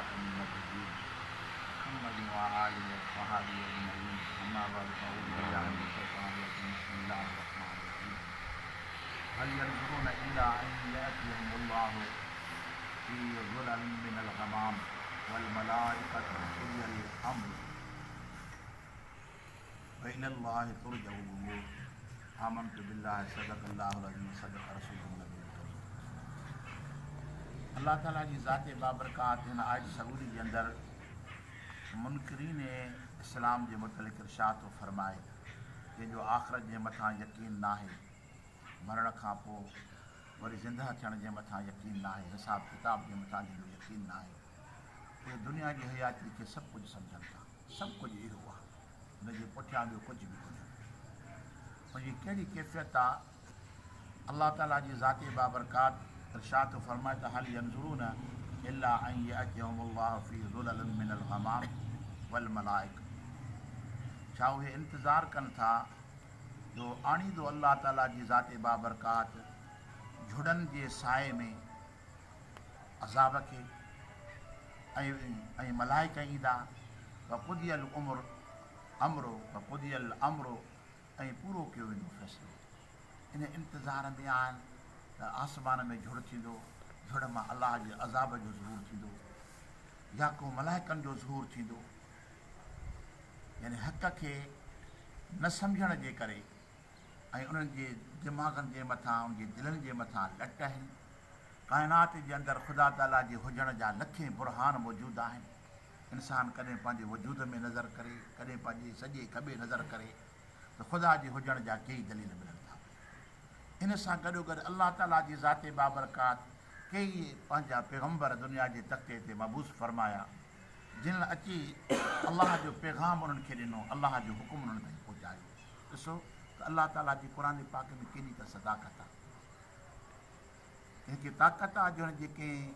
وخاتم النبيين محمد وآله وصحبه أجمعين. أما بعد، فأعوذ بالله من الشيطان الرجيم. بسم الله الرحمن الرحيم. هل ينظرون إلا أن يأتيهم الله في ظلل من الغمام والملائكة وقضي الأمر وإلى الله ترجع الأمور. آمنت بالله. صدق الله العظيم، صدق رسوله النبي الڪريم. الله تعالي جي ذات بابرڪات هن آيت سڳوري جي اندر منڪرين اسلام جي متعلق ارشاد ٿو فرمائي، جنهن جو آخرت جي مٿان يقين ناهي، مرڻ کان پوء وري زندهه ٿيڻ جي مٿان يقين ناهي، حساب ڪتاب جي مٿان جنهن جو يقين ناهي، اهي دنيا جي حياتي کي سڀ ڪجهه سمجهن ٿا. سڀ ڪجهه اهو آهي، هن جي پٺيان ٻيو ڪجهه به ڪونهي. ان جي ڪهڙي ڪيفيت آ؟ الله تعاليٰ جي ذات بابرڪات ارشاد ٿو فرمائي ته هل ينظرون الا ان يأتيهم الله في ظلل من الغمام والملائڪة، ڇا اهي انتظار ڪن ٿا جو آڻيندو الله تعاليٰ جي ذات بابرڪات جهڙن جي سائي ۾ عذاب کي ۽ ملائڪ ايندا، وقضي الامر امر وقضي الامر ۽ پورو ڪيو ويندو فيصلو. ان انتظار ۾ آهن ته آسمان ۾ جهڙ ٿيندو، جهڙ مان الله جي عذاب جو ظهور ٿيندو يا ڪو ملائڪن جو ظهور ٿيندو. يعني حق کي نه سمجهڻ جي ڪري ۽ انهن جي دماغن جي مٿان، انهن جي دلن جي مٿان لٽ آهن. ڪائنات جي اندر خدا تعاليٰ جي هجڻ جا لکين برهان موجود آهن. انسان ڪڏهن پنهنجي وجود ۾ نظر ڪري، ڪڏهن پنهنجي سڄي کٻي نظر ڪري ته خدا جي هجڻ جا ڪيئي دليل ملن ٿا. ان سان گڏوگڏ الله تعاليٰ جي ذات بابرڪات ڪيئي پنهنجا پيغمبر دنيا جي تختي تي مبعوث فرمايا، جن اچي الله جو پيغام انهن کي ڏنو، الله جو حڪم انهن تائين پهچايو. ڏسو ته الله تعاليٰ جي قرآن پاڪ ۾ ڪيڏي ته صداقت آهي. ڪنهن کي طاقت آهي جو هن جي ڪنهن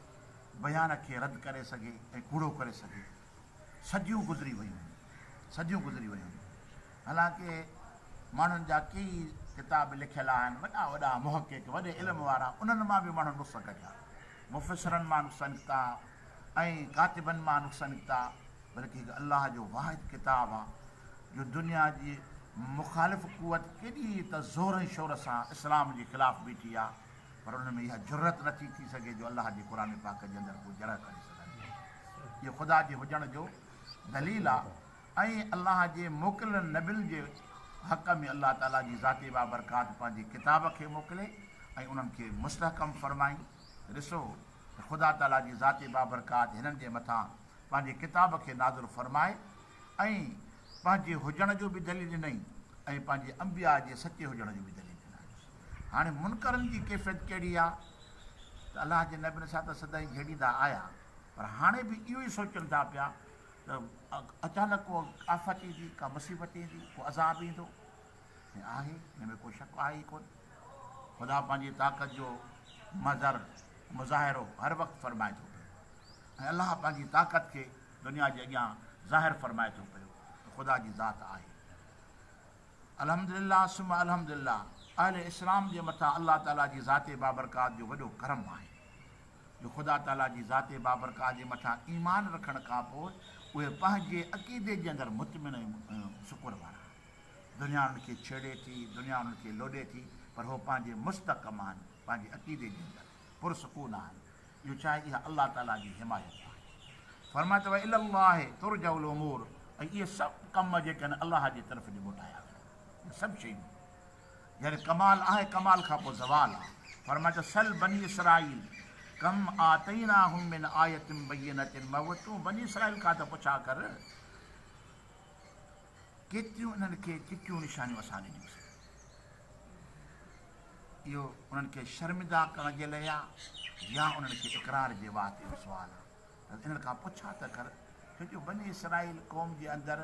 بيان کي رد ڪري سگهي ۽ ڪوڙو ڪري سگهي. صديون گذري ويون، صديون گذري ويون. حالانڪه ماڻهن جا ڪيئي ڪتاب لکيل آهن، وڏا وڏا محقق، وڏي علم وارا، انهن مان به ماڻهن نقص ڪڍيا. مفسرن مان نقص نڪتا ۽ ڪاتبن مان نقص نڪتا. بلڪه هڪ الله جو واحد ڪتاب آ جو دنيا جي مخالف قوت ڪيڏي ته زور ۽ شور سان اسلام جي خلاف بيٺي آ پر انهن ۾ اها جرئت نٿي ٿي سگهي جو الله جي قرآن پاڪ جي اندر ڪو جرح ڪري سگهن. اهو خدا جي هجڻ جو دليل آ ۽ الله جي موڪليل نبين جي حق ۾ الله تعالي جي ذات بابرڪات پنهنجي ڪتاب کي موڪلي ۽ انهن کي مستحڪم فرمائي ته ڏسو ته خدا تعالي جي ذات بابرڪات هنن جي مٿان پنهنجي ڪتاب کي نازل فرمائي ۽ پنهنجي هجڻ جو به دليل ڏنائين ۽ پنهنجي انبياء جي سچي هجڻ جو به دليل ڏنائين. هاڻي منڪرن جي ڪيفيت ڪهڙي آ ته الله جي نبين سان ته سدائين جهيڙيندا آيا پر هاڻي به اهو ئي سوچن ٿا پيا ته اچانڪ ڪو آفت ايندي، ڪا مصيبت ايندي، ڪو عذاب ايندو. ۽ آهي، ان ۾ ڪو شڪ آهي ئي ڪونه. خدا پنهنجي طاقت جو مظهر، مظاهرو، هر وقت فرمائي ٿو پيو. ۽ الله پنهنجي طاقت کي دنيا جي اڳيان ظاهر فرمائي ٿو پيو ته خدا جي ذات آهي. الحمدلله ثم الحمدلله اهل اسلام جي مٿان الله تعالي جي ذات بابرڪات جو وڏو ڪرم آهي جو خدا تعالي جي ذات بابرڪات جي مٿان ايمان رکڻ کان پوء اهي پنهنجي عقيدي جي اندر مطمئن ۽ سڪون وارا آهن. دنيا انهن کي ڇيڙي ٿي، دنيا انهن کي لوڏي ٿي پر هو پنهنجي مستحڪم آهن، پنهنجي عقيدي جي اندر پرسڪون آهن. اهو ڇا آهي؟ اها الله تعاليٰ جي حمايت آهي. فرمايو ته والي الله ترجع الامور ۽ اهي سڀ ڪم جيڪي آهن الله جي طرف ڏي موٽايا ويندا. اهي سڀ شيون يعني ڪمال آهي، ڪمال کان پوء زوال آهي. فرمايو ته سل بني اسرائيل ڪم آتيناهم من آية بينة محبوب تون بني اسرائيل کان ته پڇا ڪر ڪيتريون انهن کي چٽيون نشانيون اسان ڏنيونسين. اهو انهن کي شرمنده ڪرڻ جي لئه آ يا انهن کي اقرار جي وات اهو سوال آ ته انهن کان پڇا ته ڪر، ڇو جو بني اسرائيل قوم جي اندر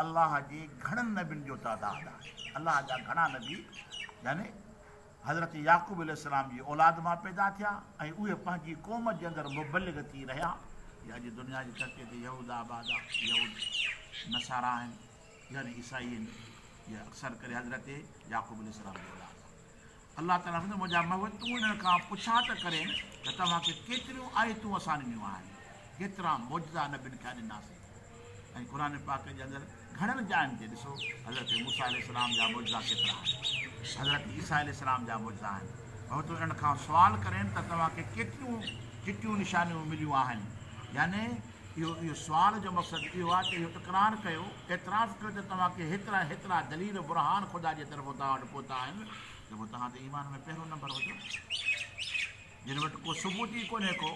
الله جي گهڻن نبين جو تعداد آهي. الله جا گهڻا نبي يعني حضرت يعقوب عليه السلام جي اولاد مان پيدا ٿيا ۽ اهي پنهنجي قوم جي اندر مبلغ ٿي رهيا. يا اڄ دنيا جي تختي تي يهود آباد آ، يهود نصارا آهن يعني عيسائي آهن، اهي اڪثر ڪري حضرت يعقوب عليه السلام جي اولاد آ. الله تعاليٰ فرمائي ٿو، منهنجا محبوب تون انهن کان پڇا ته ڪرين ته توهان کي ڪيتريون آيتون اسان ڏنيون آهن. ڪيترا معجزا نبين کي ڏناسين. ۽ قرآن پاڪ جي اندر گهڻن جاين تي ڏسو حضرت موسيٰ عليه السلام جا معجزا ڪيترا آهن، حضرت عيسيٰ عليه السلام جا معجزا آهن. هو ته انهن کان سوال ڪرين ته توهان کي ڪيتريون چٽيون نشانيون مليون آهن؟ يعني اهو اهو سوال جو مقصد اهو آهي ته اهو اقرار ڪيو، اعتراف ڪيو ته توهان کي هيترا هيترا دليل برهان خدا جي طرفون توهان وٽ پهتا آهن ته پوء توهان ته ايمان ۾ پهريون نمبر هجو. جن وٽ ڪو ثبوت ئي ڪونهي ڪو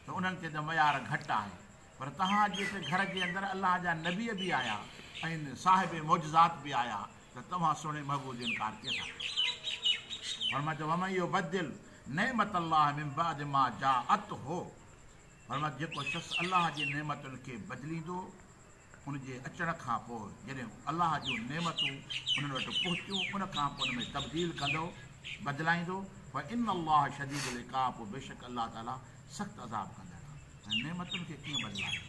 ته انهن تي ته معيار گهٽ آهي. پر توهان جي ته گهر جي اندر الله جا نبي به آيا ۽ صاحب معجزات به آيا ته توهان سهڻي محبوب جو انڪار ڪيئن ٿا ڪريو؟ فرمايو ته ومن يبدل نعمت الله من بعد ما جاءته فرمايو جيڪو شخص الله جي نعمتن کي بدليندو ان جي اچڻ کان پوء جڏهن الله جون نعمتون انهن وٽ پهتيون ان کان پوء ان ۾ تبديل ڪندو، بدلائيندو، فان الله شديد العقاب پوء بيشڪ الله تعالي سخت عذاب ڪندڙ آهي. ۽ نعمتن کي ڪيئن بدلايو؟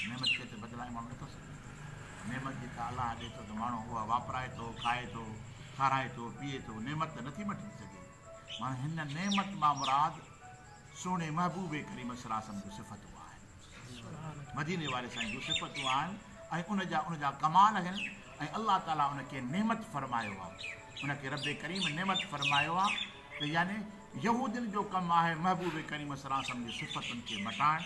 نعمت کي ته بدلائي ماڻهو نٿو سگهي. نعمت جيڪا الله ڏئي ٿو ته ماڻهو اها واپرائي ٿو، کائي ٿو، کارائي ٿو، پيئي ٿو، نعمت ته نٿي مٽجي سگهي. معنيٰ هن نعمت مان مراد سهڻي محبوب ڪريم صلي الله عليه وسلم جون صفتون آهن. مديني واري سائين جون صفتون آهن ۽ ان جا ان جا ڪمال آهن ۽ الله تعاليٰ ان کي نعمت فرمايو آهي. ان کي رب ڪريم نعمت فرمايو آهي ته يعني يهودين جو ڪم آهي محبوب ڪريم صلي الله عليه وسلم جي صفتن کي مٽائڻ،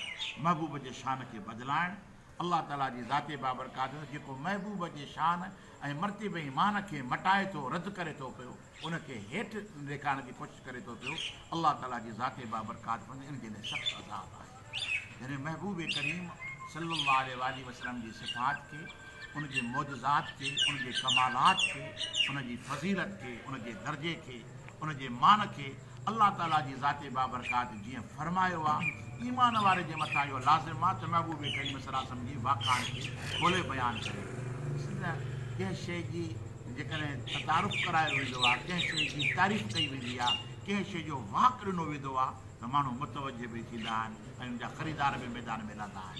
محبوب جي شان کي بدلائڻ، الله تعاليٰ جي ذات بابرڪات جيڪو محبوب جي شان ۽ مرتبي ۽ مان کي مٽائي ٿو، رد ڪري ٿو پيو، ان کي هيٺ ڏيکارڻ جي ڪوشش ڪري ٿو پيو، الله تعاليٰ جي ذات بابرڪات فرمائي ان جي لاء سخت عذاب آهي. جڏهن محبوب ڪريم صلي الله عليه واٰله وسلم جي صفات کي، ان جي معجزات کي، ان جي ڪمالات کي، ان جي فضيلت کي، ان جي درجي کي، ان جي مان کي الله تعاليٰ جي ذات بابرڪات جيئن فرمايو آ، ايمان واري جي مٿان اهو لازم آ ته محبوب ڪريم صلي الله عليه وسلم جي واقعن کي کولي بيان ڪري. ڏس نه ڪنهن شيء جي جيڪڏهن تعارف ڪرايو ويندو آ، ڪنهن شيء جي تعريف ڪئي ويندي آ، ڪنهن شيء جو واڪ ڏنو ويندو آ ته ماڻهو متوجه به ٿيندا آهن ۽ ان جا خريدار به ميدان ۾ لهندا آهن.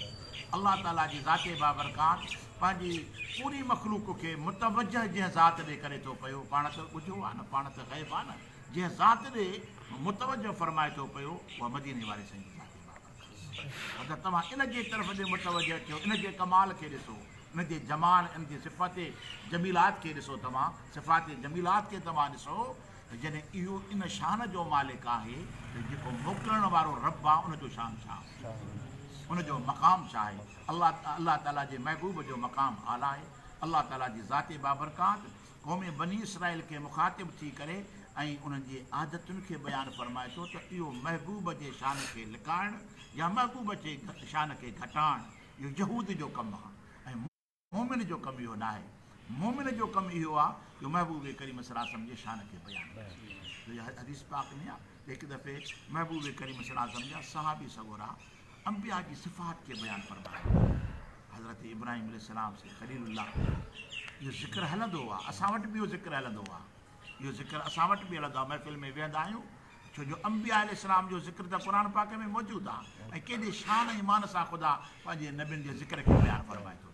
الله تعاليٰ جي ذات بابرڪات پنهنجي پوري مخلوق کي متوجه جنهن ذات ڏي ڪري ٿو پيو، پاڻ ته ڳجهو آهي نه، پاڻ ته غيب آهي نه، جنهن ذات ڏي متوجه فرمائي ٿو پيو، اها مديني واري سائين جي ذات بابرڪات. مطلب توهان ان جي طرف ڏي متوجه ٿيو، ان جي ڪمال کي ڏسو، ان جي جمال، ان جي صفت جميلات کي ڏسو، توهان صفات جميلات کي توهان ڏسو ته جڏهن اهو ان شان جو مالڪ آهي ته جيڪو موڪلڻ وارو رب آهي ان جو شان ڇا آهي، ان جو مقام ڇا آهي. الله الله تعاليٰ جي محبوب جو مقام اعليٰ آهي. الله تعاليٰ جي ذات بابرڪات قوم بني اسرائيل کي مخاطب ٿي ڪري ۽ انهن جي عادتن کي بيان فرمائي ٿو ته اهو محبوب جي شان کي لڪائڻ يا محبوب جي شان کي گهٽائڻ اهو يهود جو ڪم آهي ۽ مؤمن جو ڪم اهو ناهي. مؤمن جو ڪم اهو آهي جو محبوب ڪريم صلي الله عليه وسلم جي شان کي بيان ڪري. جو اها حديث پاڪ ۾ آهي ته هڪ دفعي محبوب ڪريم صلي الله عليه وسلم جا صحابي سڳورا انبياء جي صفات کي بيان فرمائڻ لڳا. حضرت ابراهيم عليه السلام سي خليل الله اهو ذڪر هلندو آهي. اسان وٽ به اهو ذڪر هلندو آهي. اهو ذڪر اسان وٽ به هلندو آهي. محفل ۾ ويهندا آهيون ڇو جو انبياء عليه السلام جو ذڪر ته قرآن پاڪ ۾ موجود آهي ۽ ڪيڏي شان ۽ مان سان خدا پنهنجي نبين جي ذڪر کي بيان فرمائي ٿو.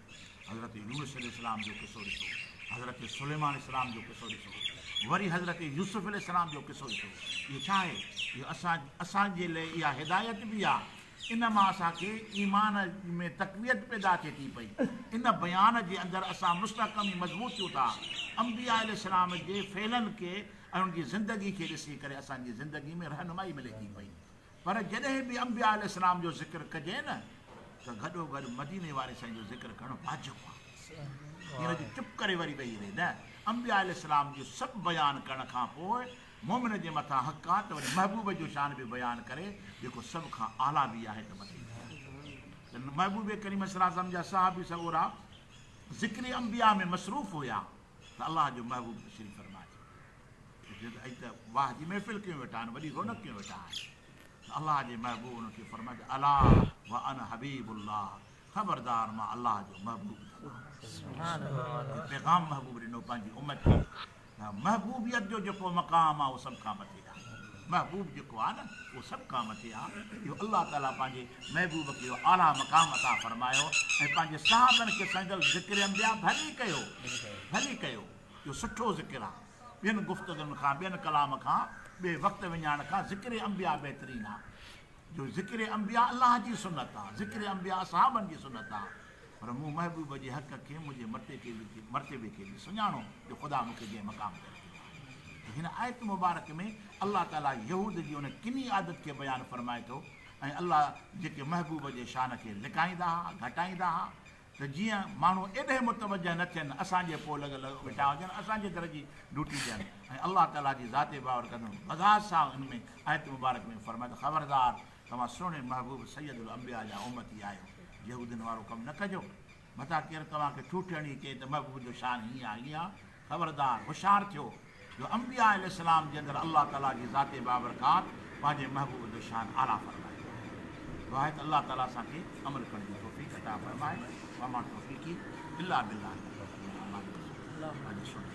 حضرت يونس عليه السلام جو قصو ڏسو، حضرت سليمان عليه السلام جو قصو ڏسو، وري حضرت يوسف عليه السلام جو قصو ڏسو. اهو ڇا آهي؟ اهو اسان اسان جي لئه اها هدايت به آهي. ان مان اسان کي ايمان ۾ تقويت پيدا ٿئي ٿي پئي. ان بيان جي اندر اسان مستحڪم ۽ مضبوط ٿيون ٿا. انبياء عليه السلام جي فعلن کي ۽ انهن جي زندگي کي ڏسي ڪري اسان جي زندگي ۾ رهنمائي ملي ٿي پئي. پر جڏهن به انبياء عليه السلام جو ذڪر ڪجي نه ته گڏوگڏ مديني واري سائين جو ذڪر ڪرڻ واجب آهي. ائين نه جو چپ ڪري وري ويهي رهي نه، انبياء عليه السلام جو سڀ بيان ڪرڻ کان پوء مؤمن جي مٿان حق آهي ته وري محبوب جو شان به بيان ڪري جيڪو سڀ کان اعليٰ به آهي ته مٿي به آهي. ته محبوب ڪريم صلي الله عليه وسلم جا صحابي سڳورا ذڪر انبياء ۾ مصروف هيا. ته الله جو محبوب تشريف فرما ٿيو ته چيو ته اڄ ته واهه جي محفل ڪيون ويٺا آهن وڏي رونق ڪيون ويٺا آهن ته الله جي محبوب انهن کي فرمايو ته الا و انا حبيب الله خبردار مان الله جو محبوب اٿم اهو پيغام محبوب ڏنو پنهنجي امت کي ته محبوبيت جو جيڪو مقام آهي اهو سڀ کان مٿي آهي محبوب جيڪو آهي نه اهو سڀ کان مٿي آهي اهو الله تعاليٰ پنهنجي محبوب کي اهو اعليٰ مقام عطا فرمايو ۽ پنهنجي صحابن کي سنجل ذڪر انبياء ڀلي ڪيو ڀلي ڪيو اهو سٺو ذڪر آهي ٻين گفتگن کان ٻين ڪلام کان ٻئي وقت وڃائڻ کان ذڪر انبياء بهترين آهي. جو ذڪر انبياء الله جي سنت آ، ذڪر انبياء اصحابن جي سنت آ، پر مون محبوب جي حق کي منهنجي مرتبي کي به سڃاڻو جو خدا مون کي جنهن مقام تي رکيو آهي. ته هن آيت مبارڪ ۾ الله تعاليٰ يهود جي ان ڪني عادت کي بيان فرمائي ٿو ۽ الله جيڪي محبوب جي شان کي لڪائيندا ها، گهٽائيندا ها ته جيئن ماڻهو ايڏهن متوجه نه ٿين، اسان جي پوئلڳ ويٺا هجن، اسان جي در جي ڊيوٽي ڏين ۽ الله تعاليٰ جي ذات بابرڪت ۾ وضاحت سان ان ۾ آيت مبارڪ ۾ فرمائي ته خبردار توهان سهڻي محبوب سيد الانبياء جا امتي آهيو، يهودين وارو ڪم نه ڪجو، متان ڪير توهان کي ٺوٺ هڻي چئي ته محبوب جو شان هيئن آ هيئن آ، خبردار هوشيار ٿيو جو انبياء عليه السلام جي اندر الله تعاليٰ جي ذات بابرڪات پنهنجي محبوب جو شان اعليٰ فرمايو آهي. دعا آهي ته الله تعاليٰ اسان کي عمل ڪرڻ جي توفيق عطا فرمائي. وما توفيقي الا بالله. پنهنجي سهڻي.